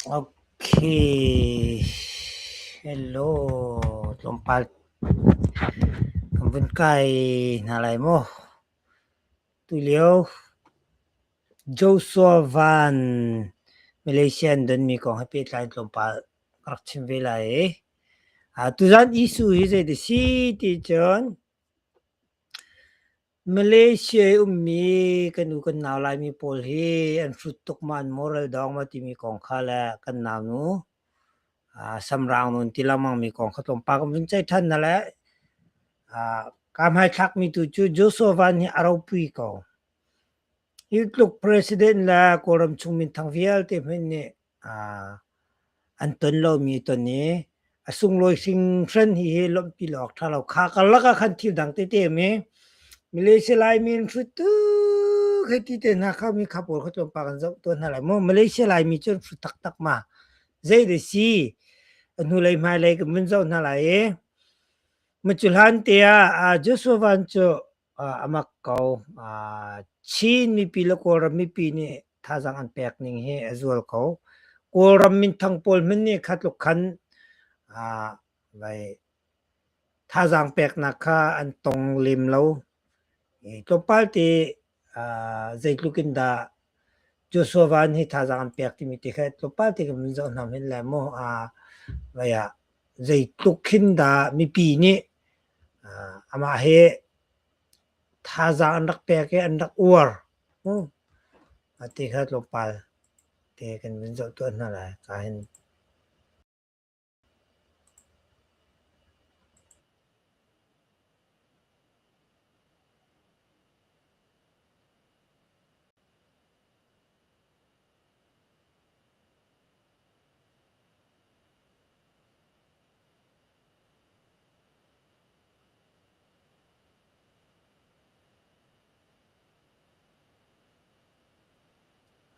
Okay, hello. Tlawmpal kan vun kai hna lai maw? Tulio Joshua Van Malaysia an donmi kong he pehtlai in tlawmpal ka rak chim ve lai i. Tuzan issue hi zei si ti cun Malaysia i ummi kan u kan nau Laimi pawl hi an hrut tuk ma an moral dawng ma timi kong kha le kan naunu samrang nun ti lengmangmi kong kha tlawmpal kan vun ceih ṭhan hna le kaa hmaithlakmi tu cu Joshua Van hi a ropui ko. Hi tluk president le Kawlram chung minthang vialte hmanh nih an ton lomi ton i a sunglawi hringhran hi hi lawmhpi lo awk ṭha lo. Kha karlak ah khan thil dang tete um i Malaysia Laimi an hrut tuk hei ti te hna kha mi kha pawl kha tlawmpal kan zoh tawn hna lai maw. Malaysia Laimi cu an hrut taktak ma. Zei dah si a hnulei hmailei kan vun zoh hna lai i macu hlan te ah Joshua Van cu a mak ko. Chin mipi le Kawlram mipi nih thazaang an pek ning hi a zual ko. Kawlram minthang pawl hmanh nih kha tluk khan vai thazaang peknak kha an tong lem lo. Tlawmpal te zeitluk in dah Joshua Van hi thazaang an pek timi te kha tlawmpal te kan vun zoh hna hin le mu vai ah zeitluk khin dah mipi nih Amah hi thazaang an rak pek i an rak uar. Ti kha tlawmpal te kan vun zoh tuah hna lai. Ka hin.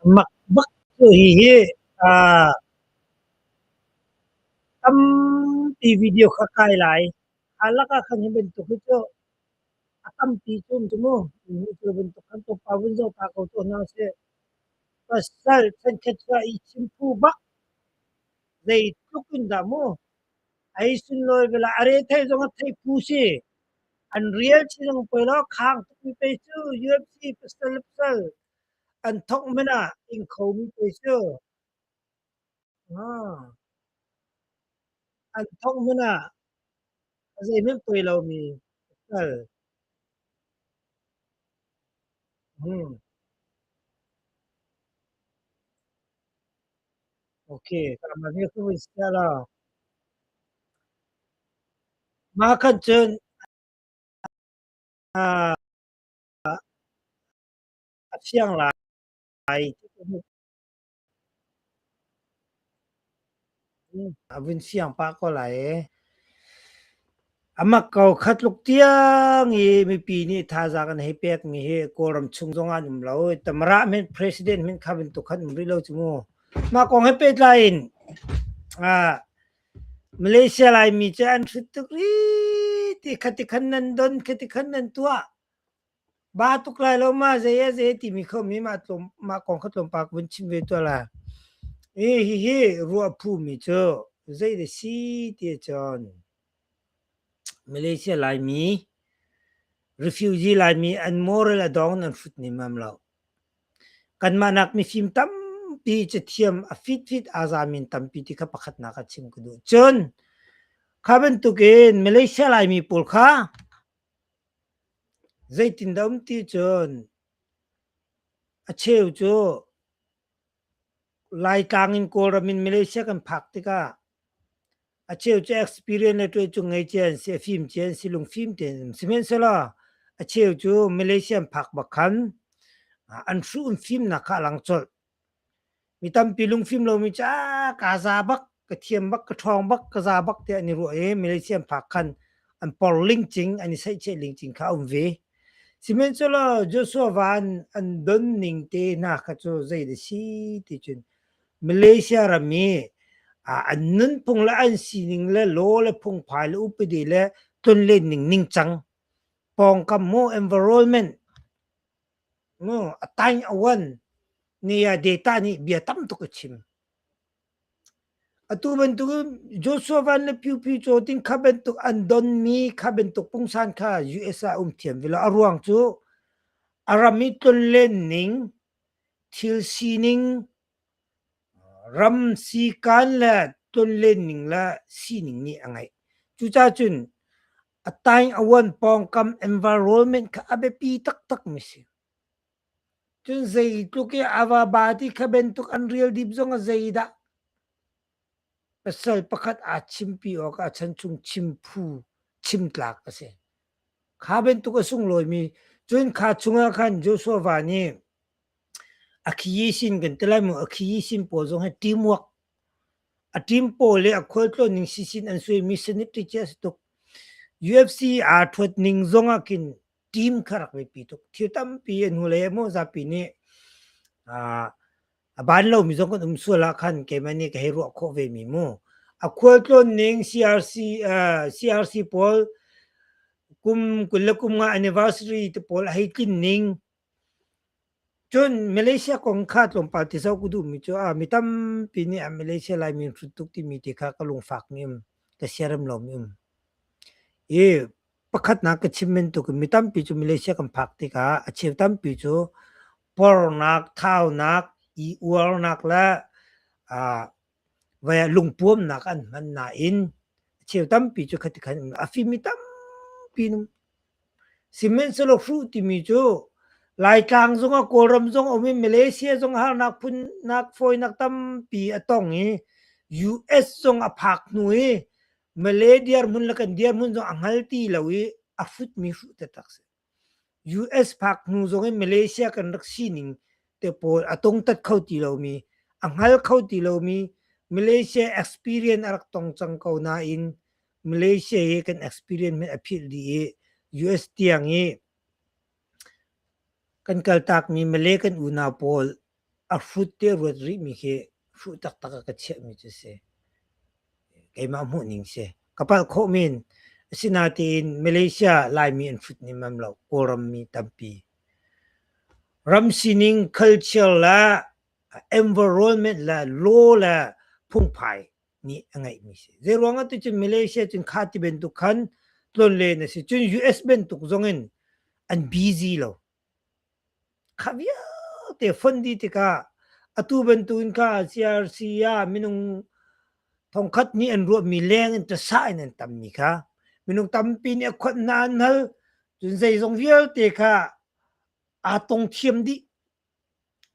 Mak bak cu hihi tampi video kha kai lai. Kha lakah khan hi bantuk hi cu a tampi cu um cu mu. Cu bantuk khan tlawmpal vun zoh ta ko tuah hna usih. Pasal thenkhat cu i chim phu bak zeitluk in dah mu Ei sunlawi vela a re thei zong a thei phu si. An rial chi zong poi lo khang tuk mi pei cu UFC pasal le pasal an thok men ah ing kho mi pei cu. An thok men ah a zeihmanh poi lo mi pasal. Hmm. Okay, ka ma vi khu sia la. Ma khan cun a fiang lai. A vun fiang pah ko lai e. A mak ko khatluk tiang i mipi nih thazaang an hei pekmi hi Kawlram chung zong ah an um lo. Tamara men president men kha bantuk khan um rih lo cu mu. Mah kong he pehtlai in Malaysia Laimi cu an hrut tuk rih ti khati khan nan don khati khan nan tuah. Ba tuk lai lo ma zei a zei timi kho mi mah tlawm mah kong kha tlawmpal ka vun chim ve tuah lai. Hi hihi ruah phumi cu zei dah si ti ahcun Malaysia Laimi refugee Laimi an moral a dong nan hrut nemam lo. Kanmah nak mifim tampi cathiam a fitfit aa zami in tampi ti kha pakhatnak ah chim ka duh. Cun kha bantukin Malaysia Laimi pawl kha zeitindah um ti cun a cheu cu Laitlang in Kawlram in Malaysia kan phak tikah A cheu cu experience le ṭuai cu ngei cia an si, a fim cia an si, lungfim tein an um. Sihmanhsehlaw a cheu cu Malaysia an phak bak khan an hruh an fimnak kha a lang colh. Mi tampi lungfim lomi cu ah kaa za bak, ka thiam bak, ka ṭhawng bak, ka za bak tiah an i ruah i Malaysia an phak khan an por lingcing, an i saihcheh lingcing kha a um ve. Sihmanhsehlaw Joshua van an don ning te hna kha cu zei dah si ti cun Malaysia ram i an nunphung le an sining le law le phungphai le upadi le tlonlen ning ningcang pawngkam mu environment mu a tain a uan ni ah data nih bia tam tuk a chim. Atu bantuk in Joshua Van le Phyu Phyu Chaw tin kha bantuk an donmi kha bantuk pungsan kha US ah um thiam ve lo. A ruang cu a ram i tlonlen ning, thil sining, ram sikan le tlonlen ning le sining nih a ngeih. Cucaah cun a taing a uan pawngkam environment kha a biapi taktak mi si. Cun zeitluk i a va ba ti kha bantuk an rial dip zong ah zeidah pasal pakhat aa chimpi awk ah chan chung chim phu chim tlak a si. Kha bantuk a sunglawimi cun kha chungah khan Joshua va nih a khiyisin kan ti lai mu a khiyisin pawl zong hi teamwork a team pawl le a khualtlawn ning sisin an suaimi sanitary khi a si tuk. UFC aa ṭhuat ning zong ah khin team kha rak biapi tuk. Thil tampi a hnulei ah maw zapi nih a ban lomi zong kan um sual ah khan keimah nih ka hei ruah khawh ve mi mu. A khualtlawn ning CRC CRC pawl kum 25 anniversary te pawl a hei tlin ning cun Malaysia kong kha tlawmpal ti zoh ka duhmi cu a mi tampi nih a Malaysia Laimi hrut tuk timi ti kha ka lungfak mi um ka siarem lomi um. I Pakhatnak ka chim bantuk in mi tampi cu Malaysia kan phak tikah a cheu tampi cu pornak, thaunak, i uarnak le uh, lungpuamnak an hman nain a cheu tampi cu khati khan a fimi tampi nung. Sihmanhsehlaw hruh timi cu Laitlang zongah Kawlram zong a um i Malaysia zong harnak phunnak fawinak tampi a tong i US zong a phak hnu i Malay dirhmun le kan dirhmun zong a hngal ti lo i a hrutmi hruh taktak si. US phak hnu zong in Malaysia kan rak sining te pawl a tungtat kho ti lomi, a hngal kho ti lomi Malaysia experience a rak tong cang ko nain Malaysia hi kan experience hmanh a philh dih i US tiang i kan kaltakmi Malay kan unau pawl a hrut te ruat rihmi khi hruh taktak a ka chiahmi cu si. Keimah hmuhning si. Ka palh khawh men. Asinain Malaysia Laimi an hrut ning lo. Kawlram mi tampi. Ram sining, culture le environment le law le phungphai nih a ngeihmi si. Zeiruang ah ticun Malaysia cun kha ti bantuk khan tlonlen a si. Cun US bantuk zong in an busy lo. Kha vialte fonh dih tikah atu bantukin kha CRC ah minung thongkhat nih an ruahmi leng in ṭasa in an tammi kha minung tampi nih a khonh hna an hal cun zeizong vialte kha aa tong thiam dih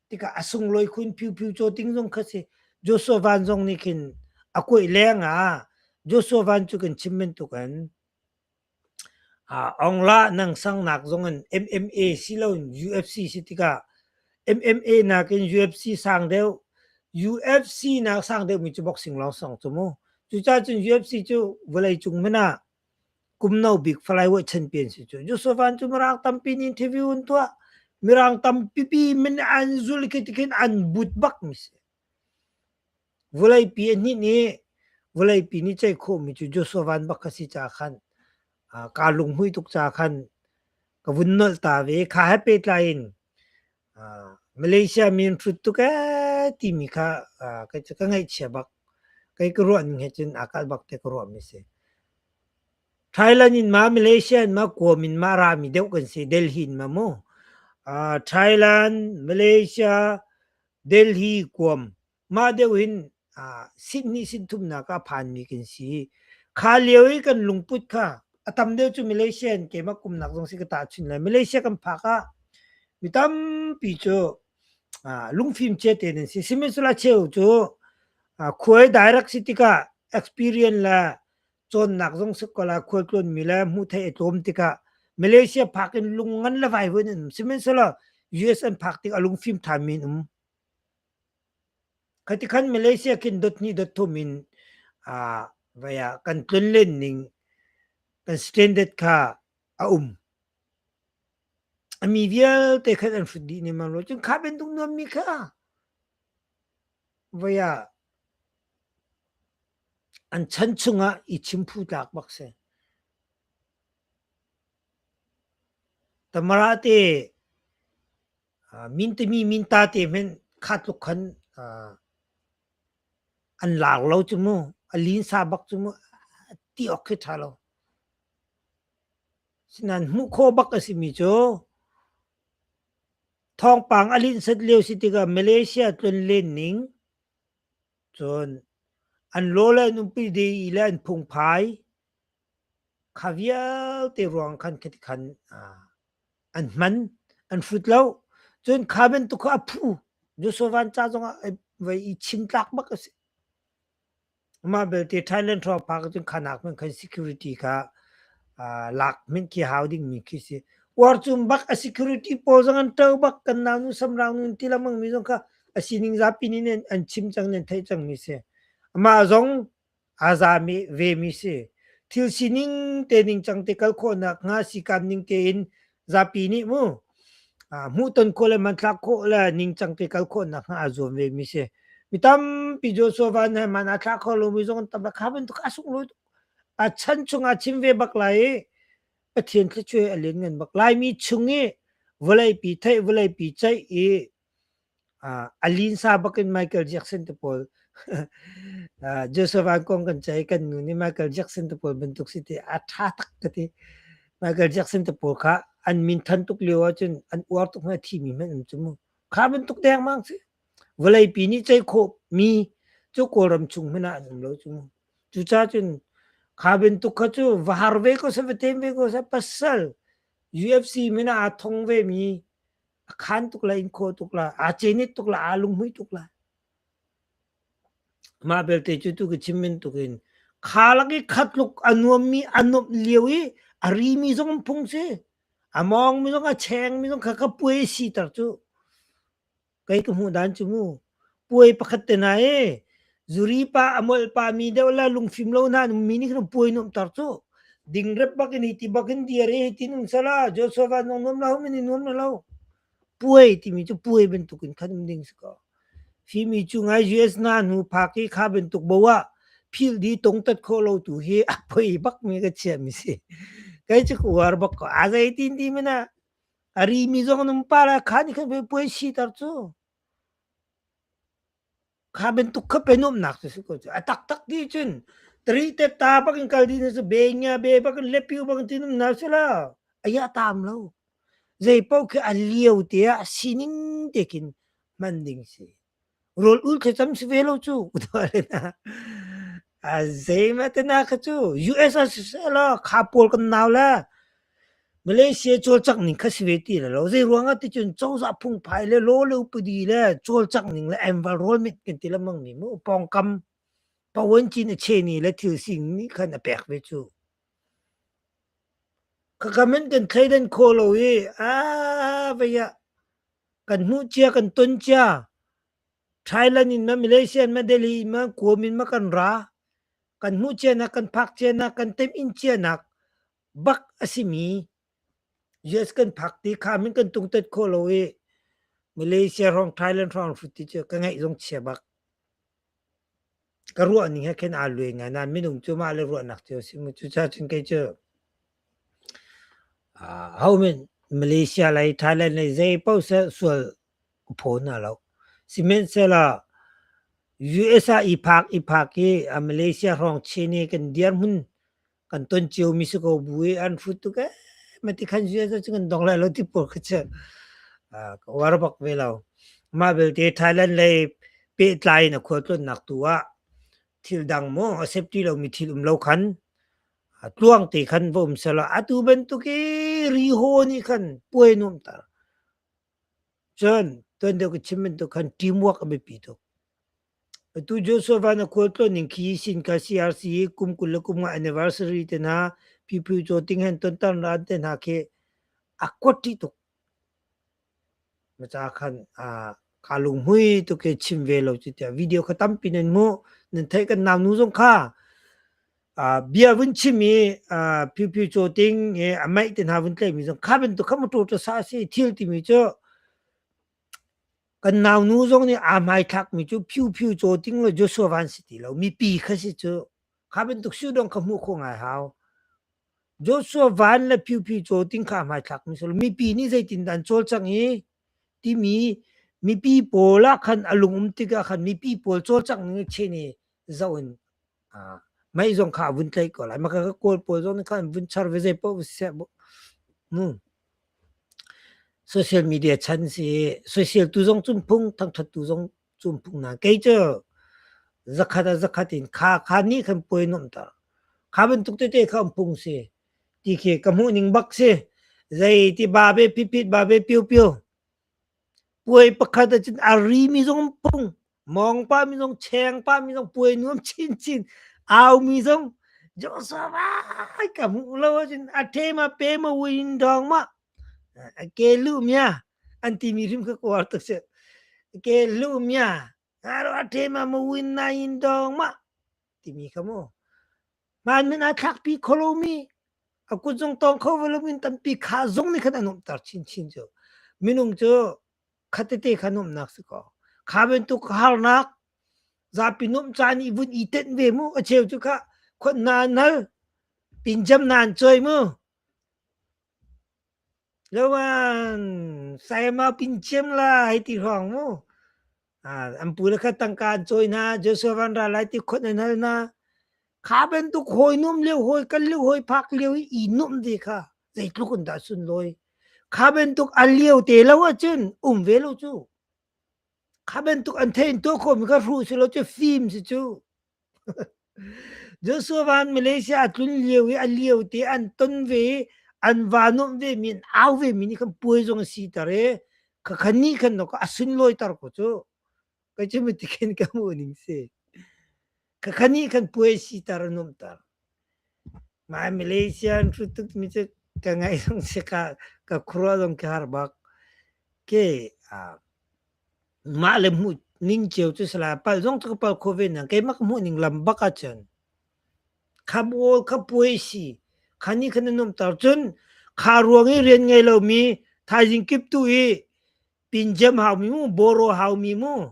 tikah a sunglawi khun Phyu Phyu Chaw Ting zong kha si Joshua Van zong nih khin a kuaih leng ah Joshua Van cu kan chim bantukin Aung La nang sangnak zong in MMA si loin UFC si tikah MMA nakin UFC sang deuh. UFC nak sang deuhmi cu boxing lawng sang cu mu. Cucaah cun UFC cu vawleicung hmanh ah kum no bik flyweight champion si cu. Joshua cu mirang tampi nih interview an tuah. Mirang tampipi min an zul khi tikhin an but bak mi si. Vawleipi a hninh i vawleipi nih ceih khawhmi cu Joshua Van bak kha si caah khan kaa lunghmuih tuk caah khan ka vun nolh ta ve. Kha he pehtlai in Malaysia mi an hrut tuk ee timi kha ka ngaihchia bak. Kei ka ruah ning he cun aa kalh bak tiah ka ruahmi a si. Thailand in ma Malaysia in ma Guam in ma rami deuh kan si Delhi in ma mu. Thailand, Malaysia, Delhi Guam mah deuh hin sihni sinthumnak ah phanmi kan si. Kha lio i kan lungput kha a tam deuh cu Malaysia in keimah kumnak zong si ka tahchunh lai. Malaysia kan phak ah mi tampi cu lungfim cia tein an si. Sihmanhsehlaw cheu cu khuai direct si tikah experience le cawnnak zong si ko la khualtlawnmi le hmuhtheih a tlawm tikah Malaysia phak in lung ngan le vaivuan an um. Sihmanhsehlaw US an phak tik a lungfim ṭhanmi an um. Khati khan Malaysia khin dot hnih dot thum in uh, vaya kan tlunlen ning kan standard kha a um. Ami vialte khan an hrut dih ne mang lo cun kha bantuk nuammi kha vaya An chan chungah i chimphu tlak bak si. Tamara te min timi minta te hmanh kha tluk khan. An lar lo cu mu. A linsa bak cu mu. Ti awk khi ṭha lo. Sinain hmuh khawh bak a simi cu thawngpang a linhsat lio si tikah Malaysia tlonlen ning cun an law le an umpi i le an phungphai kha vialte ruang khan khati khan an hman, an hrut lo. Cun kha bantuk kha a phu. Joshua Van ca zongah vai i chim tlak bak a si. Mah belte Thailand hrawng phak ahcun khanak hmanh khan security kha lak hmanh khi hau dingmi khi si. Uarcum bak a security pawl zong an ṭo bak kan naunu samrang nun ti lengmang mi zong kha a sining zapi nih an chim cang nan theih cangmi si. Amah zong aa zami vemi si. Thil sining te ningcang te kal khawhnak hnga sikan ning tein zapi nih mu hmuhton khawh le hmanthlak khawh le ningcang te kal khawhnak hnga aa zuam vemi si. Mi tampi Joshua Van he hman aa thlah kho lomi zong an tam. Kha bantuk a sunglawi tuk. A chan chung ah chim ve bak lai i Pathian thluachuah a lianngan bak. Laimi chung i vawleipi theih, vawleipi ceih i a linsa bak in Michael Jackson te pawl Joseph Van kong kan ceih kan nu nih Michael Jackson te pawl bantuk si ti a ṭha tak ka ti. Michael Jackson te pawl kha an min than tuk lio ahcun an uar tuk hna thimi hmanh um cu mu. Kha bantuk dengmang si. Vawleipi nih ceih khawh mi cu Kawlram chung hmanh ah an um lo cu mu. Cucaah cun kha bantuk kha cu va har ve ko seh va tem ve ko seh pasal UFC min ah aa thong ve mi a khan tuk la in khawh tuk la aa cenit tuk la aa lunghmuih tuk la mah belte cu tu ka chim bantuk in kha lak i khatluk a nuammi a nuamh lio i a rimi zong an phung si a mawngmi zong a chengmi zong kha ka puai siter cu Kei ka hmuh dan cu mu puai pakhat te hna i zuri pa a molh pa mi deuh le lungfim lo hna mi nih khan puai nuamhter cu dingrep bak in hi ti bak in dir i hitin um sala Joshua van nong nuam lo min nuam na lo puai timi cu puai bantuk in khan um ding si ko fimi cu ngai US na hnu phak i kha bantuk bo ah phil di tong tat kho lo tu hi a poi bak mi ka chia mi si kai chu uar bak ko a zei tin ti mana A rimi zong an um pah lai. Kha nih khan pei puai siter cu. Kha bantuk kha pe nuamhnak cu si ko cu. A taktak ti cun tari te ta bak in kal ding cu be ngia be bak in lepiu bak in tin um na si lo. Aya tam lo. Zei paoh khi a lio te ah sining te khin hman ding si. Rawl ul thlacam si ve lo cu. A zeima te na kha cu US ah siseh law kha pawl kan nau le Malaysia cawlcangh ning kha si ve ti lo. Zei ruangah ti cun cozah phungphai le law le upadi le cawlcangh ning le environment kan ti lengmang mi mu pawngkam pawancin a cheni le thil sing nih khan a pek ve cu. Khakam in kan thleidan khawh lo i a vei ah kan hmuh cia kan ton cia Thailand in ma Malaysia in ma Delhi in ma Guam in ma kan ra kan hmuh cianak kan phak cianak kan tem in cianak bak a simi US kan phak ti kha min kan tungtet khawh lo i Malaysia hrawng Thailand hrawng hrut ti cu ka ngaih zong chia bak ka ruah ning he khin aa luai ngai nain minung cu mah le ruahnak cio si mu cucaah cun kei cu ho men Malaysia lei Thailand lei zei paoh seh sual ka phaw hna lo sihmanhsehlaw US ah i phak i phak i Malaysia hrawng chin i kan dirhmun kan ton ciomi si ko bu i an hrut tuk ee mati khan US ah cun kan dong lai lo ti pawl kha cu ka uar bak ve lo. Mah belte Thailand lei pehtlai in a khualtlawnnak tu ah thil dang maw a safety lomi thil um lo khan tluang te khan va um selaw atu bantuk i rihaw nih khan puai nuamter. Cun tuan deuh ka chim bantuk khan teamwork a biapi tuk. Atu Joshua Van a khualtlawn ning khi sin ka CRC kum 25 anniversary te hna Pipu Caw Ting hen tontan ran te hna khi a kuat tuk. Maca khan kaa lunghmui tuk i chim ve lo cu tiah video kha tampi nan hmuh nan theih kan nau nu zong kha bia vun chim i Piu Piu Caw Ting i a maih te hna vun tlaihmi zong kha bantuk kha motor ta sa si thil timi cu Kan naunu zong nih aa hmaithlakmi cu Phyu Phyu Caw Ting le Joshua Van si ti lo. Mipi kha si cu. Kha bantuk sudong kha hmuh khawh ngai hau. Joshua Van le Phyu Phyu Caw Ting kha hmaithlakmi si lo. Mipi nih zeitindah an cawlcangh i timi mipi pawl ah khan a lung um tikah khan mipi pawl cawlcangh ning a chen i. Zoh in mei zong kha a vun tlaih ko lai. Maka ka Kawl pawl zong nih khan vun char ve zei paoh siseh mu. Social media chan si social tu zong cun phung thangthat tu zong cun phung na kei cu zakhat a zakhat in kha kha nih khan puai nuamh ter. Kha bantuk tete kha um phung si. Ti khi ka hmuh ning bak si. Zei ti ba be phit ba be piu piu. Puai pakhat ahcun a rimi zong an pung, mawng pahmi zong, cheng pahmi zong, puai nuam chinchin, aumi zong, Joshua vai ka hmuh lo ahcun a ṭhe ma pe ma win dong ma a ke lu mia an timi hrim kha ka uar tuk si. Ke lu mia aro a ṭhe ma ma win na in dong ma timi kha mu. Hmaan min aa thlakpi kho lomi, a kut zong tawng kho ve lomi tampi kha zong nih khan a nuamhter chinchin cu. Minung cu khatete kha nuamhnak si ko. Kha bantuk harnak zapi nuamh caan i vun i tenh ve mu. A cheu cu kha khon na an hal, pinjam na an cawi mu. Loan sayama pinchiam la hei ti hrawng mu. An pu le kha tangka an cawi hna, Joshua van ra lai ti khon an hal hna. Kha bantuk hawi nuam lio, hawi kal lio, hawi phak lio i i nuamh ve kha zeitluk in dah sunlawi. Kha bantuk a lio te lo ahcun um ve lo cu. Kha bantuk an thein tuah khawhmi kha hruh si lo cu fim si cu. Joshua van Malaysia a tlun lio i a lio te an ton ve i an va nuamh ve mi an au ve mi nih khan puai zong a siter i khakha nih khan a sunlawi ter ko cu. Kei cu miti khin ka hmuh ning si. Khakha nih khan puai siter a nuamhter. Mah Malaysia an hrut tuk mi cu ka ngaih zong si ka ka khuaruah zong ka har bak. Ke Mah le hmuh ning cio cu si lai. Palh zong cu ka palh khawh ve nain keimah ka hmuh ning lam bak ahcun kha bawl kha puai si kha nih khan a nuamhter. Cun kha ruang i rian ngei lomi thaizing kip tu i pinjem haumi mu, boro haumi mu,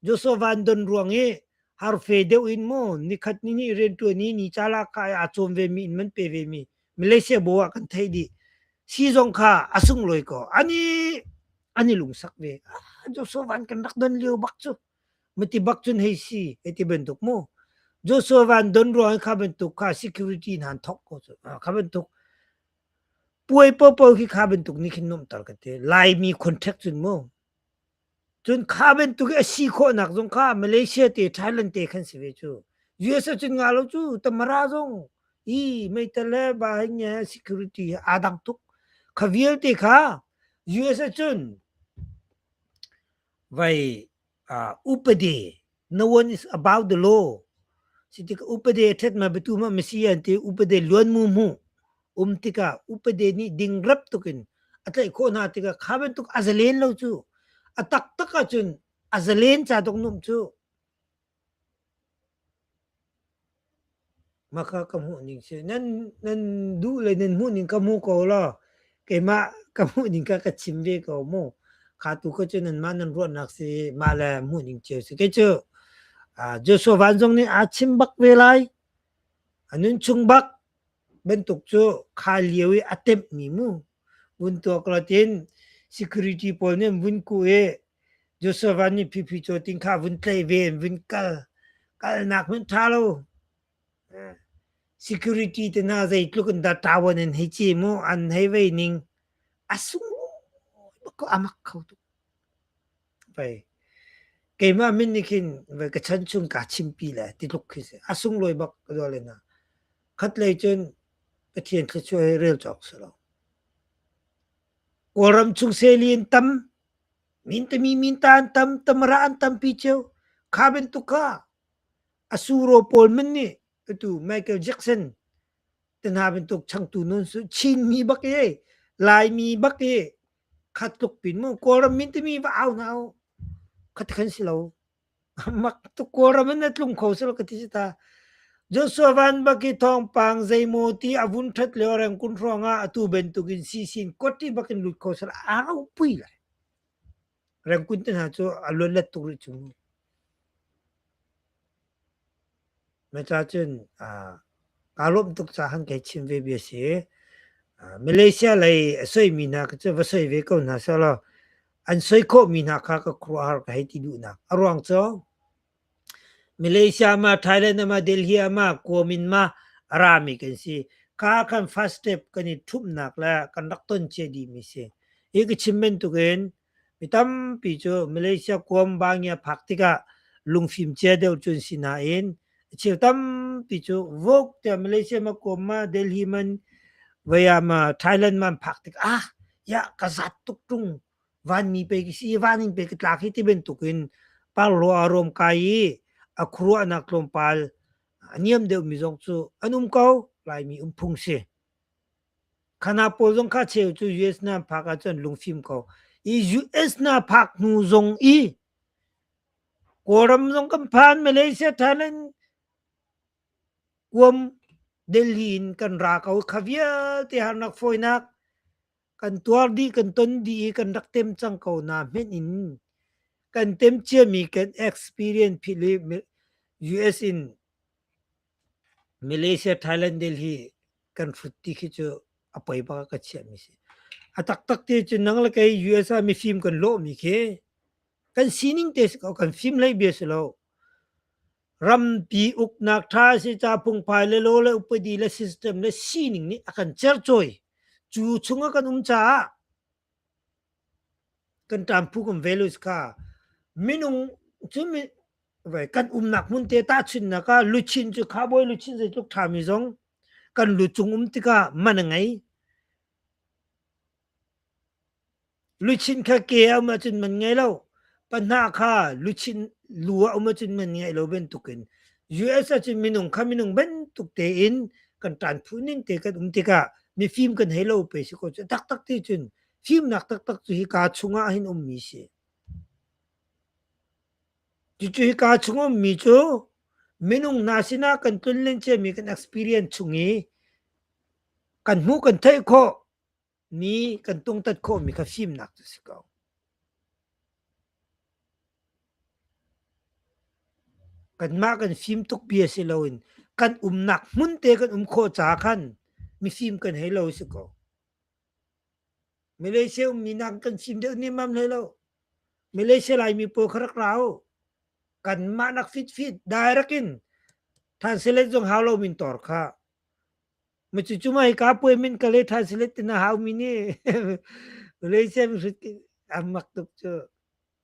Joshua Van Don ruang i harfe deuh in mu nikhat ni nih rianṭuan i ni ca lak ah aa cawm vemi in man pe vemi Malaysia bo ah kan theih dih. Si zong kha a sunglawi ko. Ani an i lungsak ve. Ah, Joshua Van kan rak don lio bak cu. Mati bak cun hei si, hei ti bantuk mu. Joshua Van don ruang kha bantuk kha security hna an thok ko cu. Ah, kha bantuk puai popo khi kha bantuk nih khin nuamhter ka ti. Laimi contract cun mu. Cun kha bantuk i a si khawhnak zong kha Malaysia te, Thailand te khan si ve cu. US ah cun nga lo cu, Tamara zong i meital le ba he security he aa dang tuk. Kha vialte kha US ah cun vai uh, upade no one is above the law si tik upade thet ma betu ma masi an ti upade luan mu mu um tikah upade nih ding rap tukin a tlaih khawh hna tikah kha bantuk a zalen lo cu a taktak ahcun a zalen ca dok num cu Maka ka hmuh ning si. Nan nan duh le nan hmuh ning ka hmu ko law keimah ka hmuh ning kha ka chim ve ko mu. Kha tu kha cu nanmah nan ruahnak si mah le hmuh ning cio si. Kei cu Joshua Van zong nih aa chim bak ve lai. A nun chung bak bantuk cu kha lio i a temhmi mu. Vun tuak lo tin security pawl nih an vun kuh i Joshua Van nih Phiphi Caw Ting kha vun tlaih ve an vun kal. Kalnak hmanh ṭha lo. Security te hna zeitluk in dah ṭawan an hei ci mu an hei vei ning a sunglawi bak ko a mak kho tuk. Pei keimah min nih khin ka chan chung kaa chimpi le ti tluk khi si. A sunglawi bak ka ruah len ah. Khatlei cun Pathian thluachuah hi rel cawk si lo. Kawlram chung seli an tam, mintami minta an tam, tamara an tampi cio. Kha bantuk kha a suro pawl man nih atu Michael Jackson te hna bantuk changtu nun su Chinmi bak i Laimi bak i khat tluk pin mu Kawlram min timi va au hna u khat khan si lo mak tuk Kawlram in na tlung kho si lo ka ti si ta Joshua Van bak i thawngpang zeimaw ti a vun ṭhat lio rengkun hrawng ah atu bantukin sisin koti bakin lut kho sal a ropui lai rengkun te hna cu a luan let tuk rih cu Maca cun kaa lawmh tuk caah han kai chim ve bia si. Malaysia lei a soimi hna cu va soi ve ko hna sehlaw an soi khawhmi hna kha ka khuaruahhar ka hei ti duhnak. A ruang cu. Malaysia ma Thailand ma Delhi ma Kuomin ma a rami kan si. Ka kan first step kan i thupnak le kan rak ton cia dih mi si. Hi ka chim bantukin mi tampi cu Malaysia kuam bangia phak tikah lungfim cia deuh cun si nain a cheu tampi cu vok tiah Malaysia ma kuam ma Delhi man vaya ma Thailand man phak tik ah ya ka zat tuk tung vanmi pe ki si van in pe ka tlak hi ti bantukin parlo a rom kai i a khuaruahnak tlawmpal a niam deuh mi zong cu an um ko Laimi um phung si. Khana pawl zong kha cheu cu US na phak ahcun lungfim ko. I US na phak hnu zong i Kawlram zong kan phan Malaysia Thailand kuam Delhi in kan ra ko kha vialte harnak fawinak kan tuar dih kan ton dih i kan rak tem cang ko na hmenh in kan tem ciami kan experience philh i US in Malaysia Thailand Delhi kan hrut ti khi cu a poi bak ka chiahmi si. A taktak ti cu nang le kei US ah mifim kan lawhmi khi kan sining te si ko kan fim hlei bia si lo. Rampi uknak ṭha si ca phungphai le law le upadi le system le sining nih a kan cercawi. Cu chungah kan um caah kan ṭamphu kan values kha minung cu kan umnak hmun te tahchunhnak ah luchin cu khabawi luchin zeitluk ṭhami zong kan lu cung um tikah man a ngei. Luchin kha ke a um ahcun man ngei lo. Pahnah kha luchin lu a um ahcun man ngei lo bantukin US ahcun minung kha minung bantuk tein kan ṭan phu ning te kan um tikah mifim kan hei lo pe si ko cu taktak ti cun fimnak taktak cu hi kaa chungah hin ummi si. Cucu hika chung ummi cu minung hna sinah kan tlunlen ciami kan experience chung i kan hmuh kan theih khawh mi kan tungtat khawhmi kha fimnak cu si ko. Kanmah kan fim tuk bia si loin kan umnak hmun te kan um khawh caah khan mifim kan hei lo si ko. Malaysia ummi nak kan fim deuh nemmam hlei lo. Malaysia Laimi pawl kha rak ra u. Kanmah nak fit fit direct in translate zong hau lo min tor kha. Ma cu cu ma hika puai min ka le translate na hau mi nih Malaysia mi hrit amak tuk cu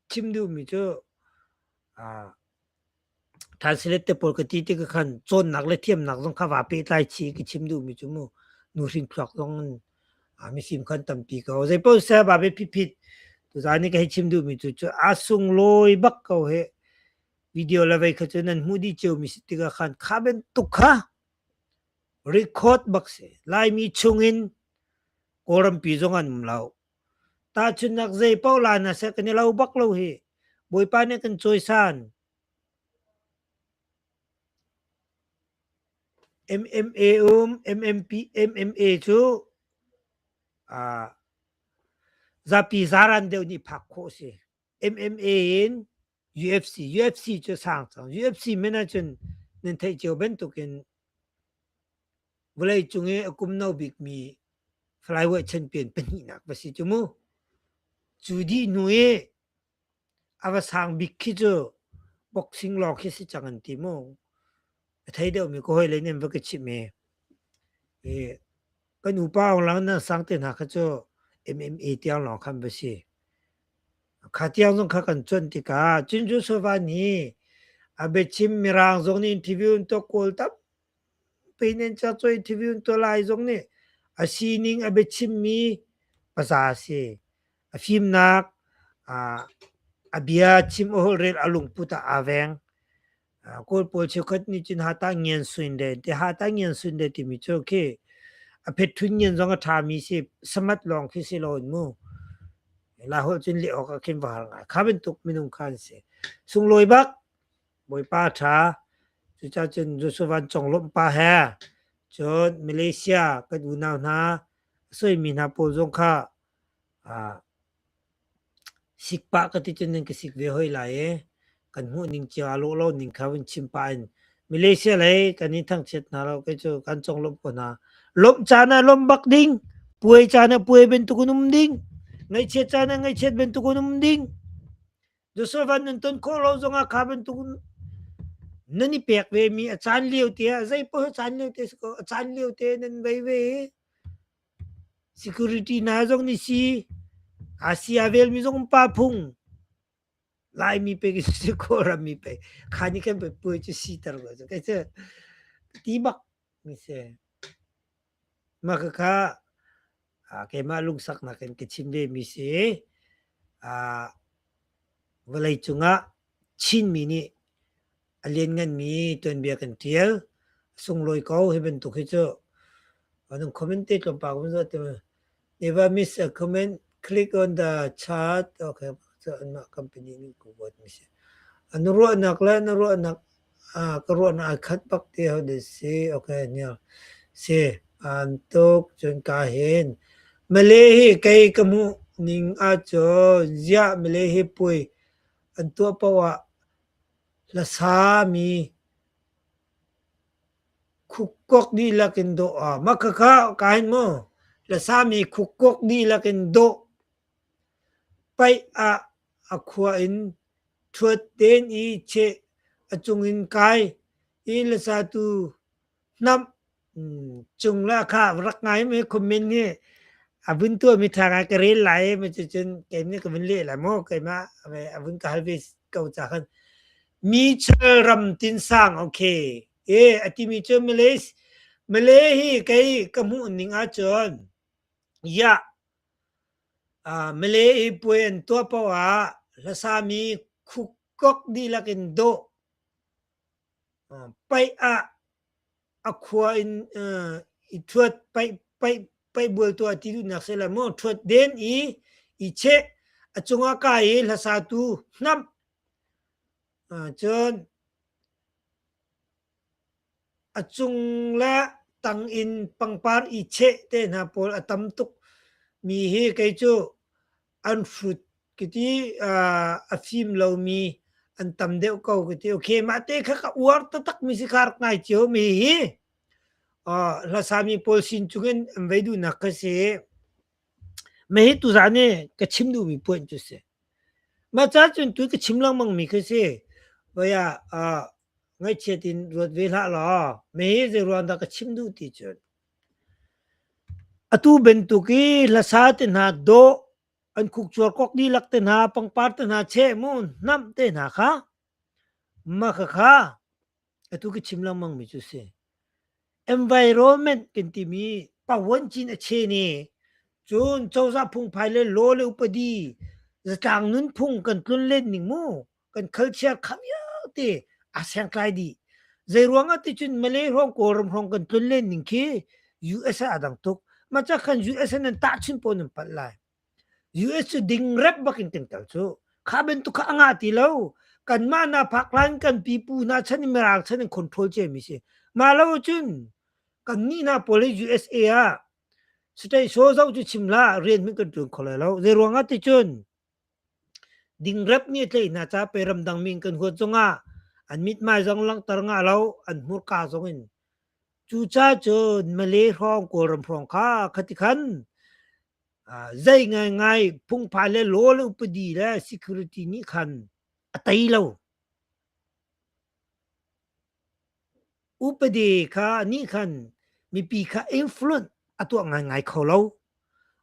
chim duh mi cu Translate te pawl ka ti tik ah khan cawnnak le thiamnak zong kha vaa pehtlai chih i ka chim duhmi cu mu nuhrin thluak zong in mifim khan tampi ko. Zeipaoh seh va biapi phit tuzaan i ka hei chim duhmi cu cu a sunglawi bak ko hih. Video le vei kha cu nan hmuh dih ciomi si tikah khan kha bantuk kha record bak si. Laimi chungin Kawlrampi zong an um lo. Tahchunhnak zei paoh la na seh kan i lo bak lo hi. Bawipa nih kan cawisan. MMA um MMP MMA cu uh, zapi zaran deuh nih phak khawh si. MMA in UFC UFC cu sang cang. UFC men ahcun nan theih cio bantukin Vawleicung i a kum no bikmi flyweight champion pahnihnak va si cu mu. Cu dih hnu i a va sang bik khi cu boxing lawng khi si cang an ti mu. A thei deuhmi ka hawile nih an va ka chimh i, i kan upa Aung Lang nan sang te hna kha cu MMA tiang lawng khan va si. Kha tiang zong kha kan cuanh tikah cun Joshua nih a biachim Mirang zong nih interview an tuah kawl tam Peinen cacawi interview an tuah lai zong nih a sining a biachimmi paza a si. A fimnak, a bia chim a holhrel a lungput ah aa veng. Kawl pawl cheukhat nih cun hata ngian suin de ti hata ngian suin de timi cu khi a phetthun ngian zong a ṭhami si samat lawng khi si loin mu. Lai holh cun leh awk ah khin va har ngai. Kha bantuk minung kha an si. Sunglawi bak Bawipa a ṭha. Cucaah cun Joshua vancung pa he cun Malaysia kan unau hna a soimi hna pawl zong kha sikpah ka ti cun nan ka sik ve hoi lai i kan hmuh ning cio aa lawh lo ning kha vun chim pah in Malaysia lei kan in thangchiat hna lo kei cu kan conglawmh ko hna. Lawmh caan ah lawmh bak ding, puai caan ah puai bantuk in um ding, ngaihchiat caan ah ngaihchiat bantuk in um ding. Joshua van nan ton khawh lo zongah kha bantuk. Nan i pek ve mi a caan lio te ah zei paoh hi caan lio te si ko a caan lio te nan vei ve i security hna zong nih si Asia vel mi zong pa phung Laimi pe ki si Kawlram mi pe kha nih khan pei puai cu siter ko cu kei cu ti bak mi si. Mah khakha keimah lungsaknak in ka chim ve mi si. Vawlei cungah Chinmi nih a liannganmi tuanbia kan ṭial. A sunglawi ko hi bantuk hi cu. Anung comment te tlawmpal kan zoh ti Never miss a comment. Click on the chat. Okay, cu anmah company nih ku vote mi si. An ruahnak le na ruahnak ka ruahnak ai khat bak ti ho de si. Okay, nial. Si an tuk cun ka hin. Malay hi kei ka hmuh ning ahcun ziah Malay hi puai an tuah paoh ah hlasami khukkok dihlak in dawh ah mah khakha ka hin mu hlasami khukkok dihlak in dawh paih ah a khua in ṭhuat tein i cheh a cung in kai i hlasatu hnamh cung le kha rak ngai mi comment hi a vun tuah mi tha ngai ka rel lai ma cucun kei nih ka vun leh lai maw keimah a vun ka hal ve ko ca khan mi chal ram tin sang okay e a ti mi cu Malay Malay hi kei ka hmuh ning ahcun ya Malay i puai an tuah paoh ah hlasami khukok dihlak in dawh Paih ah a khua in i ṭhuat paih bual tuah ti duhnak si lo maw? Ṭhuat den i i cheh a cungah kai i hlasatu hnamh. Cun a cung le tang in pangpar i cheh te hna pawl a tam tuk mi hi kei cu an hrut ka ti a fim lomi an tam deuh ko ka ti. Okay, mah te kha ka uar taktak mi si kha rak ngai cio mi hi hlasami pawl sin chungin an vei duhnak kha si. Mah hi tuzan i ka chim duhmi point cu si. Mah ca cun tu ka chim lengmang mi kha si. Voi ah ngaihchiat in ruat ve hlah law mah hi zei ruang dah ka chim duh ti cun atu bantuk i hlasa te hna dawh an khukcuar kok dihlak te hna pangpar te hna cheh mu hnamh te hna kha mah khakha atu ka chim lengmang mi cu si environment kan timi pawan cin a che ni cun cozah phungphai le law le upadi zatlang nunphung kan tlun len ning mu kan culture kha vialte a sengtlai dih zei ruangah ti cun Malay hrawng Kawlram hrawng kan tlun len ning khi US ah a dang tuk mah ca khan US nan tahchun pawl nan palh lai US cu ding rep bak in kan kal cu kha bantuk kha a ngah ti lo kanmah na phak hlan kan pipu hna chan in mirang chan in control cia mi si mah lo cun kan nih hna pawl hi USA ah state so zoh cu chim hlah rian hmanh kan ṭuan kho lai lo zei ruangah ti cun Dingrep nih a tlaih hna caah pei ramdangmi in kan huat zongah an mithmai zong langhter ngah lo, an hmurka zong in. Cucaah cun Malay hrawng Kawlram hrawng kha khati khan zei ngaingai phungphai le law le upadi le security nih khan a tei lo. Upadi kha nih khan mipi kha influence a tuah ngaingai kho lo.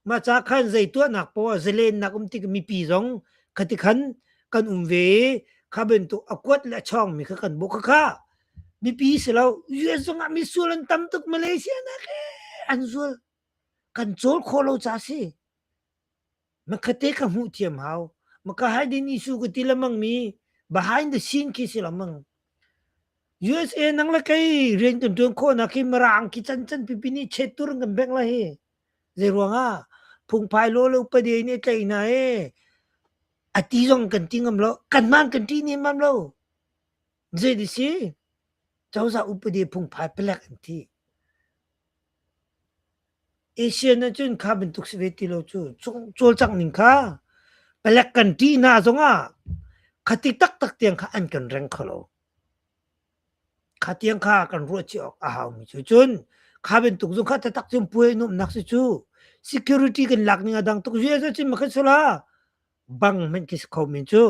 Mah ca khan zei tuahnak poah zalennak um tik mipi zong khati khan kan um ve i kha bantuk a kuat le a chawngmi kha kan bawk kha mipi si lo US zong ah misual an tam tuk Malaysia nak an zual kan cawl khawh lo ca si. Makhate ka hmuh thiam hau. Maka hidden issue ka ti lamang mi behind the scene khi si lamang. USA nang le kei rian kan tuan khawh nak hi mirang khi chan chan pipi nih chet tur kan bek la hi. Zei ruangah phungphai lo le upadi nih tlai na e ati zong kan ti ngam lo kan man kan ti ni mam lo. Zei di si cozah upadi phungphai palek an ti. Asian ahcun kha bantuk si ve ti lo cu cawlcangh ning kha palek kan ṭih hna zongah khati taktak tiang kha an kan reng kho lo. Kha tiang kha kan ruah chih awk a haumi cu cun kha bantuk zong kha taktak cun puai nuamhnak si cu security kan lak ning a dang tuk US ahcun ma khan sula bang hmanh khi si kho men cu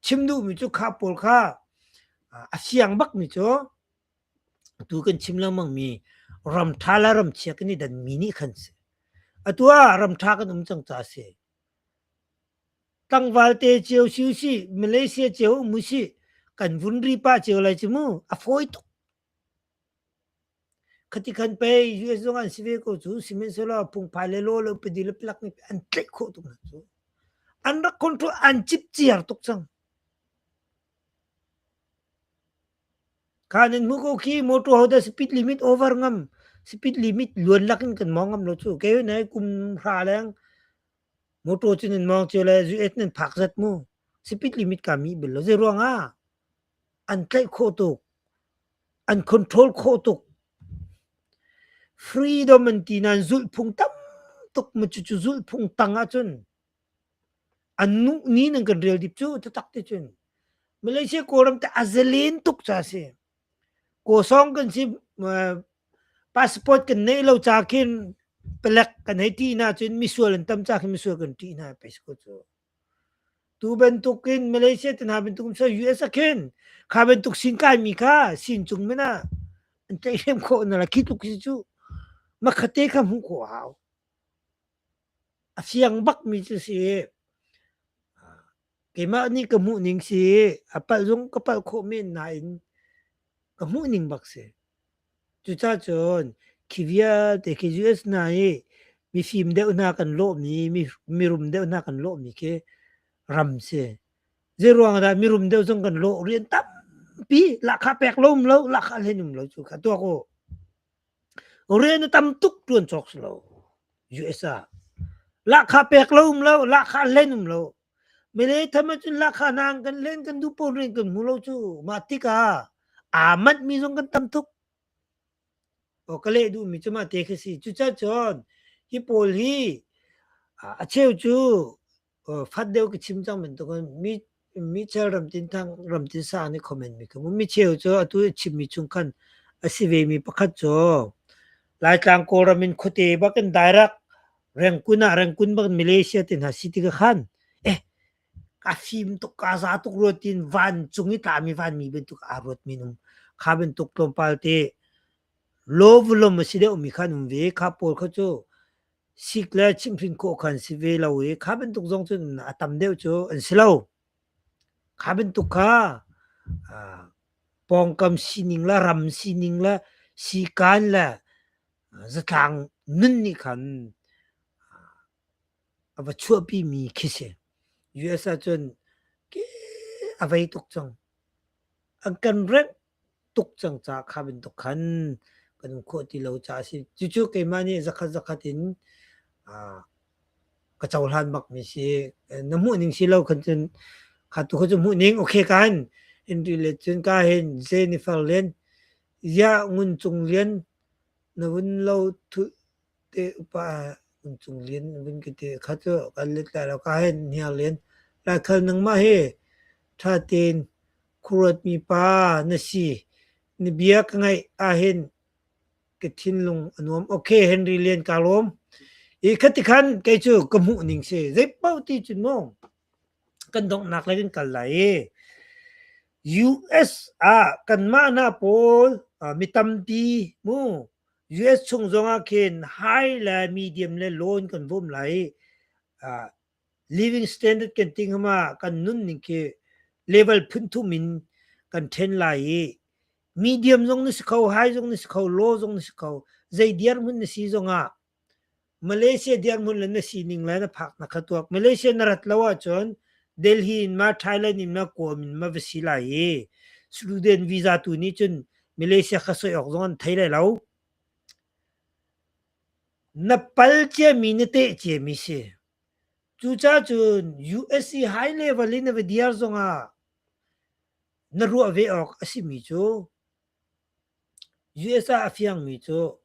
chim duhmi cu kha pawl kha. A fiang bakmi cu tu kan chim lengmang mi ram ṭha le ram chia kan i dan mi nih khan si. Atu ah ram ṭha kan um cang ca si. Tlangval te cio si usih, Malaysia cio um usih, kan vun ri pah cio lai cu mu. A fawi tuk. Khati khan pei US zong an si ve ko cu. Sihmanhsehlaw phungphai le law le upadi le palak nih an tlaih khawh tuk hna cu. An rak control an cipciar tuk cang. Kha nan hmuh ko khi motor ho dah speed limit over ngam speed limit luan lak in kan mawng ngam lo cu kei nai kum hra leng motor cu nan mawng cio le US nan phak zat mu speed limit ka mi bel lo zei ruang ah an tlaih khawh tuk an control khawh tuk freedom an ti nain zulhphung tam tuk mu cucu zulhphung tang ahcun An nuh ni nan kan rel dip cu taktak ti cun. Malaysia Kawlram te a zalen tuk ca si. Kawsawng kan si passport kan neih lo ca khin palek kan hei ṭih hna cun misual an tam ca khin misual kan ṭih hna pei si ko cu. Tu bantuk in Malaysia te hna bantuk in US ah khin kha bantuk sin kai mi kha sin cung men ah an tlaihhrem khawh na la khi tluk si cu makhate kha hmuh khawh hau. A fiang bakmi cu si. Keimah nih ka hmuhning si. A palh zong ka palh khawh men nain ka hmuhning bak si. Cucaah cun khi vialte khi US hna hi mifim deuh hna kan lawhmi, mirum deuh hna kan lawhmi khi ram si. Zeiruang ah dah mirum deuh zong kan lawh rian tampi lahkhah pek lo um lo, lahkhah hlen um lo cu kha tuak u. Rian a tam tuk ṭuan cawk si lo. US ah. Lahkhah pek lo um lo, lahkhah hlen um lo. Malay tham ahcun lahkhah hna an kan hlen, kan duh paoh rian kan hmu lo cu. Mah tikah aa manhmi zong kan tam tuk. Aw ka leh duhmi cu mah te khi si. Cucaah cun hi pawl hi a cheu cu fat deuh ka chim cang bantukin mi Michel Ramtin Thang Ramtin Sang nih comment mi ka hmu. Micheu cu atu i chimmi chung khan a si ve mi pakhat cu Laitlang Kawlram in khuate bak in direct Rengkun ah Rengkun bak in Malaysia te hna si ti ka khan eh ka fim tuk ka za tuk rua tin van cung i tlami vanmi bantuk aa ruat mi num kha bantuk tlawmpal te low volume a si deuh mi khan um ve kha pawl kha cu Sik le chimhhrin khawh kha an si ve lo i kha bantuk zong cun a tam deuh cu an si lo. Kha bantuk kha pawngkam sining le ram sining le sikaan le zatlang nun nih khan a va chuahpimi khi si. US ahcun a vei tuk cang. An kan rengh tuk cang caah kha bantuk khan kan um khawh ti lo caah a si. Cucu keimah nih zakhat zakhat in ka cohlan bakmi si. Na hmuhning si lo khan cun kha tu kha cu hmuhning okay kan Henry le cun ka hin Jennifer Lian ziah Ngun Cung Lian na vun lo thu te upa Ngun Cung Lian vun ka ti kha cu kan let lai lo ka hin Hniar Lian Laikhal nangmah hi ṭha tein Khuaruatmi pa na si. Na bia ka ngaih ahhin ka thinlung a nuam. Okay, Henry Lian kaa lawm. I khati khan kei cu ka hmuh ning si. Zei paoh ti cun maw kan donghnak lei kan kal lai i US ah kanmah hna pawl mi tampi mu US chung zong ah khin high le medium le low in kan bawm lai i Living standard kan ti hnga ma kan nunning khi level phunthum in kan ṭhen lai i medium zong na si kho, high zong na si kho, low zong na si kho. Zei dirhmun na si zongah Malaysia dirhmun le na sining le na phak na kha tuak. Malaysia na rat lo ahcun Delhi in ma Thailand in ma Guam in ma va si lai i student visa tu nih cun Malaysia kha soi awk zong an thei lai lo. Na pal ciami na teh ciami si. Cucaah cun US i high level in na va diar zongah na ruah ve awk a simi cu US ah a fiangmi cu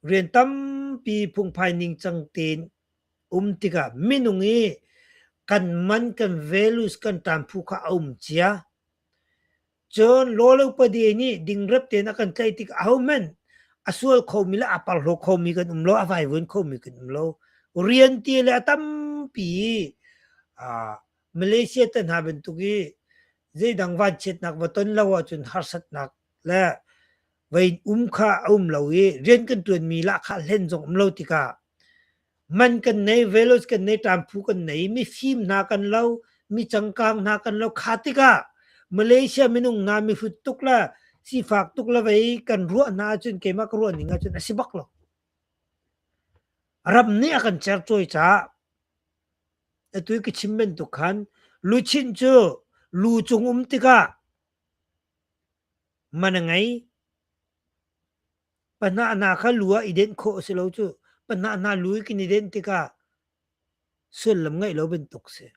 rian tampi phungphai ningcang tein um tikah minung i kan man kan values kan ṭanphu kha a um cia. Cun law le upadi nih dingrep tein a kan tlaih tik ahohmanh a sual khomi le aa parhlaw khomi kan um lo, a vaivuan khomi kan um lo. Rian ti le a tampi uh, Malaysia te hna bantuk i Zeidang vanchiatnak va ton lo ahcun harsatnak le vei um kha a um lo i rian kan ṭuanmi lahkhah hlen zong um lo tikah man kan nei, values kan nei, ṭamphu kan nei, mifim hna kan lo, mi cangkang hna kan lo. Kha tikah Malaysia minung hna mihrut tuk le sifak tuk le vei kan ruah hna ahcun keimah ka ruah ning ahcun a si bak lo. Ram nih a kan cercawi caah atu i ka chim bantuk khan luchin cu lu cung um tikah man a ngei. Pahnah hna kha lu ah i denh khawh a si lo cu. Pahnah hna lu i kan i denh tikah sullam ngeih lo bantuk si.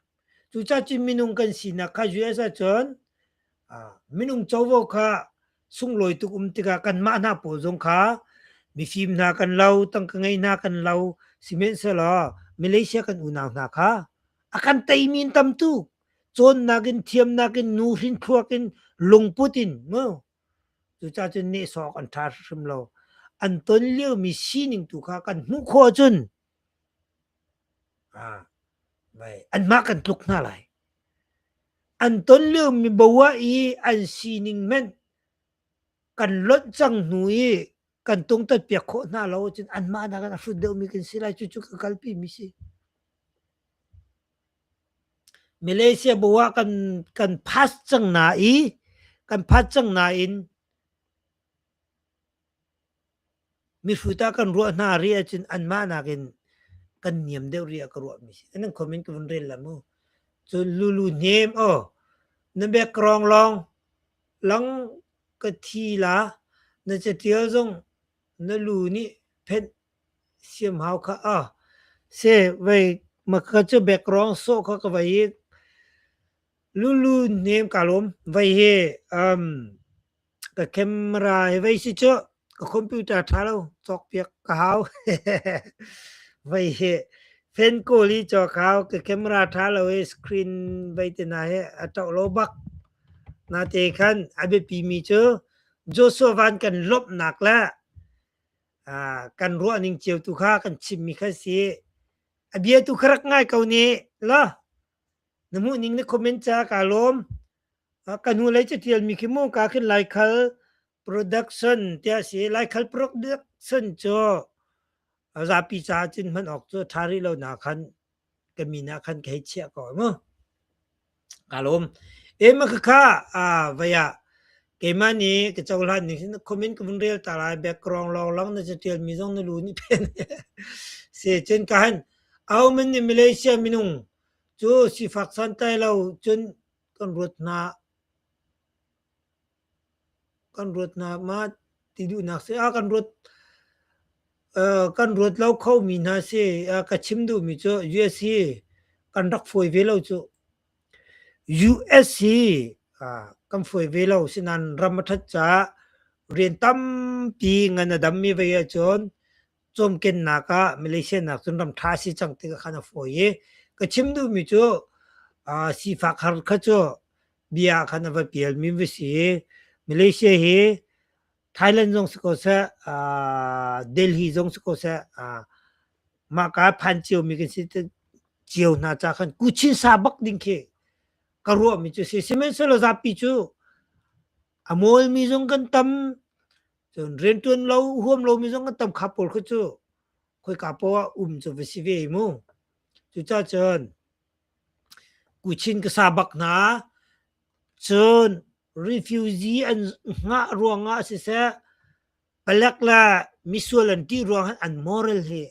Cucaah cun minung kan sinak kha US ahcun minung covo kha sunglawi tuk um tikah kanmah hna pawl zong kha mifim hna kan lo, tangka ngei hna kan lo, sihmanhsehlaw Malaysia kan unau hna kha a kan teimi an tam tuk. Cawnnak in, thiamnak in, nuhrin thluak in, lungput in, mu. Cucaah cun nehsawh an ṭha hrimhrim lo. An ton liomi sining tu kha kan hmuh khawh ahcun anmah kan tluk hna lai. An ton liomi boah i an sining hmanh kan lonh cang hnu i kan tungtat piak khawh hna lo ahcun anmah nakin a hrut deuhmi kan si lai. Cucu ka kalpi mi si. Malaysia boah kan kan pass cang na i kan phat cang nain Mihrut ah kan ruah hna rih ahcun anmah nakin kan niam deuh rih ah ka ruahmi si. Nan comment ka vun rel la mu. Cun lulu hnem aw na background lawng lang ka thi la na catial zong na lu nih phenh siam hau kha a se vei maka cu background sawh kha ka vei i lulu hnem ka lawm vei hi um Ka camera hi vei si cu ka computer ṭha lo cawkpiak ka hau. Vei hi fan kawl i cawk hau. Ka camera ṭha lo i screen vei te hna hi a ṭoh lo bak. Nate khan a biapi mi cu Joshua Van kan lawmhnak le kan ruahning cio tu kha kan chimmi kha si. A bia tu kha rak ngai ko ne la. Na hmuhning na comment ca kaa lawm. Ka hnulei catialmi khi mu ka khin Laikhal Production tiah a si. Laikhal Production cu zapi caah cun hman awk cu a ṭha rih lo na khan ka min ah khan ka hei chiah ko mu. Kaa lawm. E ma khakha vai ah keimah nih ka cohlan ning hin comment ka vun rel ta lai background lawng na catial mi zong na lu nih phen. Si cun ka han ahohmanh nih Malaysia minung cu sifak santlai lo cun kan ruat hna kan ruat hna ma ti duhnak si a kan ruat kan ruat lo kho mi hna si ka chim duhmi cu US hi kan rak fawi ve lo cu US hi kan fawi ve lo sinain ram a that caah rian tampi ngan a dam mi vei ahcun cawmkennak ah Malaysia nak cun ram ṭha si cang tikah khan a fawi i ka chim duhmi cu sifak har kha cu bia ah khan a va pialmi va si i Malaysia hi Thailand zong si ko seh Delhi zong si ko seh mahka phan ciomi kan si cio hna ca khan kuchin sa bak ding khi ka ruahmi cu si sihmanhsehlaw zapi cu a mawlmi zong kan tam Cun rianṭuan lo huam lomi zong an tam kha pawl kha cu khoika poah ah um cu va si ve mu. Cucaah cun Kuchin ka sa bak hna. Cun refugee an hngah ruangah siseh, palek le misual an ṭih ruangah an moral hi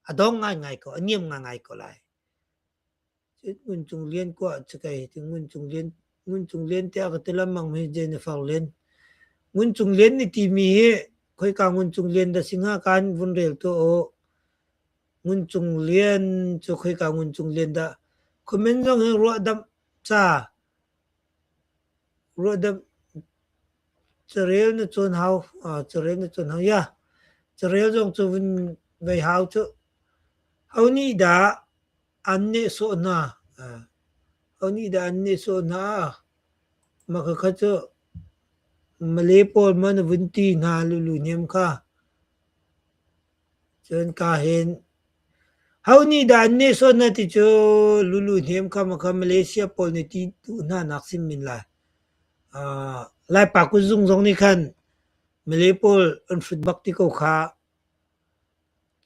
a dong ngaingai ko, a niam ngaingai ko lai. Ngun Cung Lian kua cu kei ti Ngun Cung Lian Ngun Cung Lian tiah ka ti lengmang mi Jennifer Lian. Ngun Cung Lian ni timi hi khoika Ngun Cung Lian dah si hnga kan vun rel tuah u. Ngun Cung Lian cu khoika Ngun Cung Lian dah comment zong hi ruahdamh ca ruahdamh carel na cawn hau carel na cawn hau ya carel zong cu vun vei hau cu ho nih dah an nehsawh hna. Ho nih dah an nehsawh hna? Mah khakha cu Malay pawl maw na vun ti hna lulu hniam kha. Cun ka hin. Ho nih dah an nehsawh na ti cu lulu hnem kha ma kha Malaysia pawl nih ti duh hna nak sim min lai. Laipa kutzung zong nih khan Malay pawl an hrut bak ti ko kha.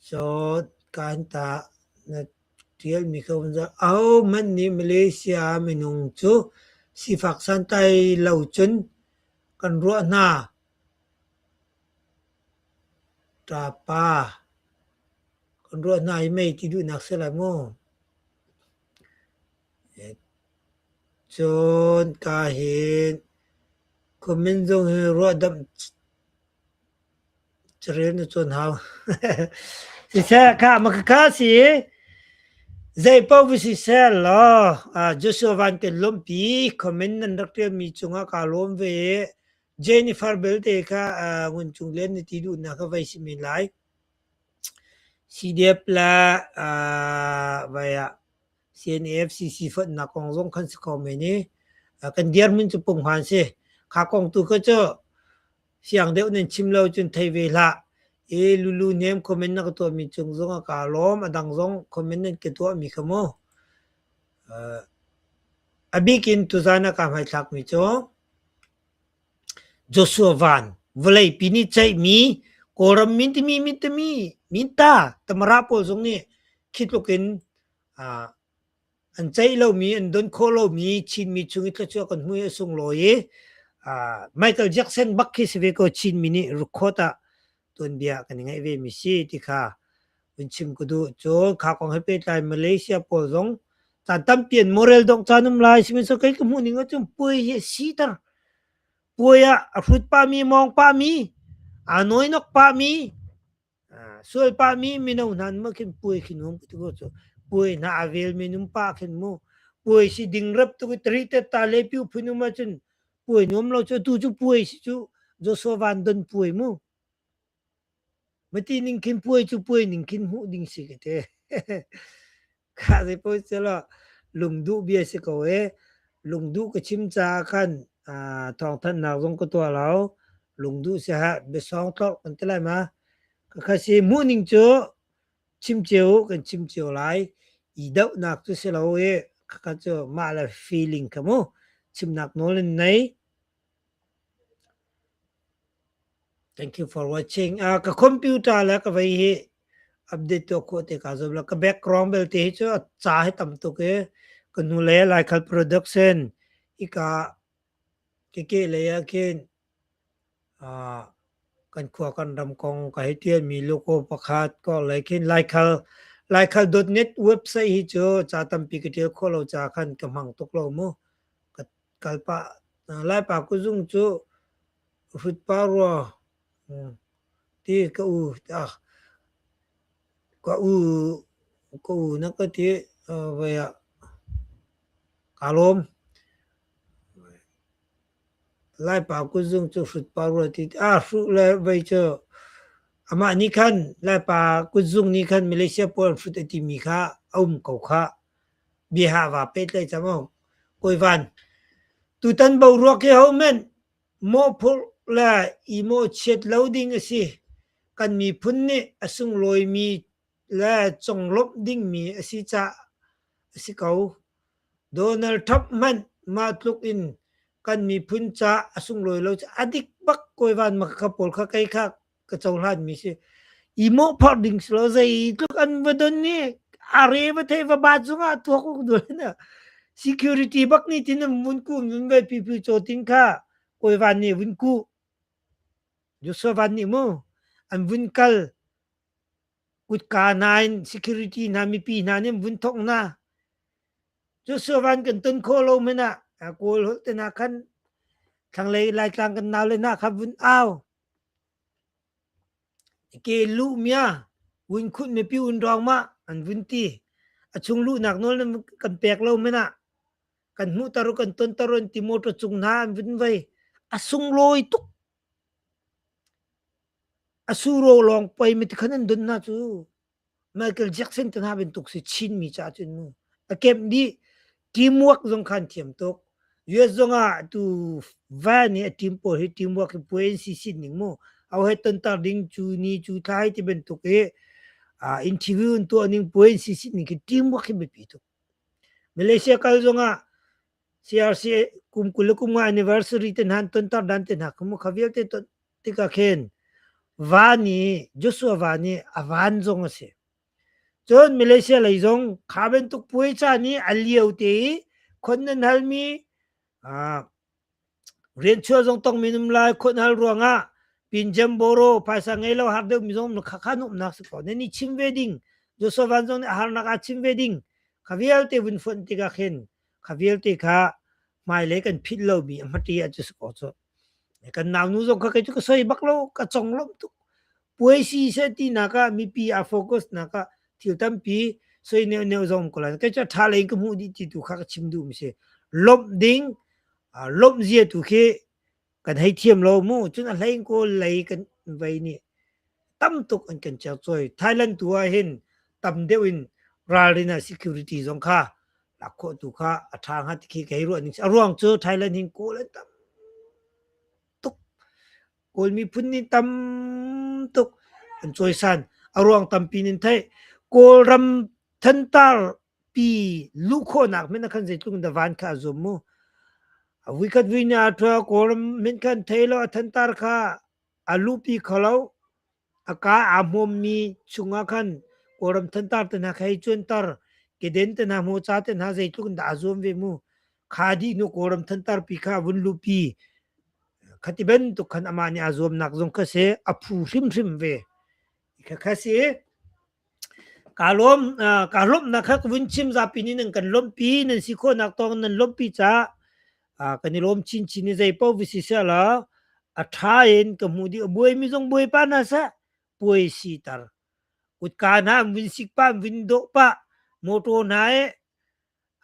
Cun kaan ta na ṭialmi kha vun zoh. Ahohmanh nih Malaysia minung cu sifak santlai lo cun kan ruah hna. Ṭapa kan ruah hna i mei ti duhnak si lai mu. Cun ka hin comment zong hi ruahdamh Carel na cawn hau. Siseh kha makaka si zeipaoh va siseh law Joshua Van kan lawmhpi comment nan rak ṭialmi cungah kaa lawm ve i Jennifer belte kha Ngun Cung Lian na ti duhnak kha vei si men lai. CDF le vai ah CNAFCC fonhnak kong zong khan si kho men i kan dirhmun cu punghman si. Kha kong tu kha cu Siang deuh nan chim lo cun thei ve hlah. I lulu nem comment na ka tuahmi cung zong ah kaa lawm. A dang zong comment nan ka tuahmi kha mu. Uh, a bik in tuzan ah kaa hmaithlakmi cu Joshua Van vawleipi nih ceihmi Kawlram min timi min timi minta tamara pawl zong nih khi tluk in uh, An ceih lomi, an don khawh lomi Chinmi chung i thluachuah kan hmu i a sunglawi i Michael Jackson bak khi si ve ko Chinmi nih record ah tuanbia kan i ngaih ve mi si ti kha vun chim ka duh. Cun kha kong he pehtlai Malaysia pawl zong caan tampi an moral dongh caan um lai. Sihmanhsehlaw kei ka hmuh ning ahcun puai hi a siter. Puai ah a hrut pahmi, mawng pahmi, aa nawinok pahmi, Sual pahmi mino hna maw khin puai khi nuam ka ti ko cu. Puai hna a vel men um pah khin mu. Puai si ding rap tuk i tari te ta le piu phun um ahcun puai nuam lo cu tu cu puai si cu Joshua Van Don puai mu. Mati ning khin puai cu puai ning khin hmuh ding si ka te. Kha zei paoh selaw lungduh bia si ko ee. Lungduh ka chim caah khan thawngthanhnak zong ka tuah lo. Lungduh siah biasawng tlorh kan ti lai ma. Khakha si hmuhning cu chim cio u kan chim cio lai. I dohnak cu si lo i khakha cu mah le feeling kha mu chimnak nawl in nei. Thank you for watching. Ka computer le ka vei hi update tuah khawh te kaa zuam lo. Ka background belte hi cu a ca hi tam tuk i ka hnulei ah Laikhal production hika keke lei ah khin kan khua kan ram kong ka hei ṭialmi logo pakhat ko lei khin Laikhal Laikhal.net website hi cu ca tampi ka ṭial khawh lo caah khan ka hmang tuk lo mu. Ka kal pah. Laipa kuzung cu hrut pah rua. Ti ka u ka u ka u na ka ti voi ah kaa lawm. Laipa kutzung cu hrut pah rua ti ah hruh le vei cu amah nih khan Laipa kutzung nih khan Malaysia pawl an hrut a timi kha a um ko khah. Bia va pehtlaih cang u. Kawi Van, tutan boruak hi hohmanh Mawhphurh le i mawhchiat lo ding a si. Kan miphun nih a sunglawimi le conglawmh dingmi a si caah a si ko. Donald Trump hmanh mah tluk in kan miphun caah a sunglawi lo cu a dik bak kawi van ma kha pawl kha kei kha ka cohlanmi si. I mawhphorh ding si lo zeitluk an va don ni a re va thei va bat zongah tuak uk dul na security bak nih tin an vun ku vun ve pi pi chaw tin kha kawi van nih vun ku Joshua van nih mu an vun kal kutka hna in security hna mipi hna nih an vun thok hna Joshua van kan ton khawh lo men ah kawl holh te na khan thlanglei laitlang kan nau le na kha vun au Ke luh mia vun khunh mipi un rawng ma an vun ti. A chung luhnak nawl nan kan pek lo men ah kan hmuhter u kan tonter u an ti motor cung hna an vun vei. A sunglawi tuk. A suro lawng poi mi tikhan an don hna cu. Michael Jackson te hna bantuk si Chinmi caah cun mu a kemh dih. Teamwork zong khan thiam tuk. US zong ah tu van i a team pawl hi teamwork hi puai an si sin ning mu. Au he tontar ding cu ni cu thla hi ti bantuk hi. Interview in tuah ning puai si si ning khi teamwork hi biapi tuk. Malaysia kal zongah CRC kum 20 le kum nga anniversary te hna tontar dan te hna khamu kha vialte ton tikah khin va nih Joshua va nih a van zong a si. Cun Malaysia lei zong kha bantuk puai caan i a lio te i khon nan halmi rianchuah zong tongmi an um lai khon hal ruangah pinjam boro phaisa ngei lo har deuhmi zong um kha kha nuamhnak si ko. Nan i chim ve ding Joshua Van zong nih a harnak aa chim ve ding kha vialte vun fonh tikah khin kha vialte kha hmailei kan philh lomi a hmati ah cu si ko cu. Kan naunu zong kha kei cu ka soi bak lo ka conglawmh tuk. Puai si seh tinak ah mipi aa focus nak ah thil tampi soi neuhneuh zong um ko lai. Kei cu a ṭha lei in ka hmuh dih ti tu kha ka chim duhmi si. Lawmh ding, lawmh zia tu khi kan hei thiam lo mu. Cun a hlei in Kawl lei kan vei nih tam tuk an kan cercawi. Thailand tu ah hin tam deuh in ralrin ah security zong kha lak khawh tu kha a ṭha hnga ti khi kei ruah ning si. A ruang cu Thailand hin Kawl an tam tuk. Kawl miphun nih tam tuk an cawisan. A ruang tampi nin theih. Kawlram thantar pi luh khawhnak hmanh ah khan zeitluk in dah van kha a zum mu. A vuikhat vui ni aa ṭhua Kawlram hmanh khan thei lo a thantar kha a luhpi kho lo. A kaa aa hmawmmi chungah khan Kawlram thantar te hna kha hei cuanter, keden te hna hmawca te hna zeitluk in dah aa zuam ve mu. Kha dih hnu Kawlram thantar pi kha a vun luhpi. Khati bantuk khan amah nih aa zuamnak zong kha si a phu hrimhrim ve. Khakha si. Kaa lawm, kaa lawmhnak kha ka vun chim zapi nih nan kan lawmhpi, nan si khawhnak tawng nan lawmhpi caah kan i lawm chinchin i zei paoh va si sehlaw a ṭha in ka hmuh dih. A buaimi zong buai pah hna seh, puai siter. Kutka hna an vun sik pah, an vun dawh pah, mawṭaw hna i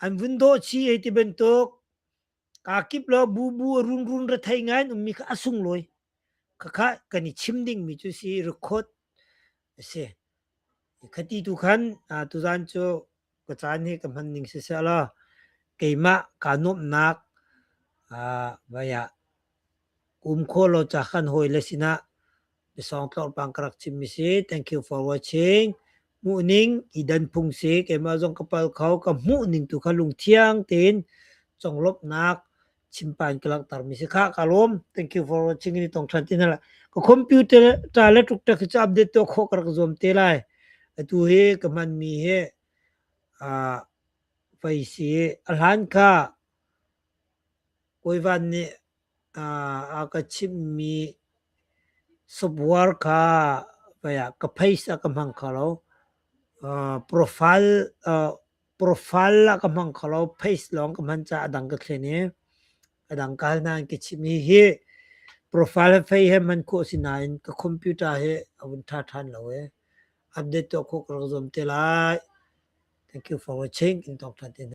an vun dawh chih hei ti bantuk kaa kip law bubu a runrun rethei ngai in ummi kha a sunglawi. Khakha kan i chim dingmi cu si record a si. Khati tu khan tuzaan cu ka caan hi ka hman ning siseh law keimah kaa nuamhnak vai ah um khawh lo ca khan hawile sinah biasawng tlawrpang ka rak chimmi si. Thank you for watching. Hmuhning i dan phung si. Keimah zong ka pal kho. Ka hmuhning tu kha lungthiang tein conglawmhnak chimpa in ka langhtermi si. Kha ka lawm. Thank you for watching. Ni tong ṭhan ti hna lai. Ka computer ta le tuk tak hi cu update tuah khawh ka rak zuam te lai. Atu hi ka hmanmi hi fei si. A hlan kha Kawivan nih a ka chimhmi software kha ka face ah ka hmang kho lo. Profile profile ah ka hmang kho lo. Face lawng ka hman caah a dang ka thlen i a dang ka hal nain ka chimh. Hihi profile he face he hman khawh a si nain ka computer hi a vun ṭha ṭhan lo i update tuah khawh ka rak zuam te lai. Thank you for watching. In tawk ṭhan te hna.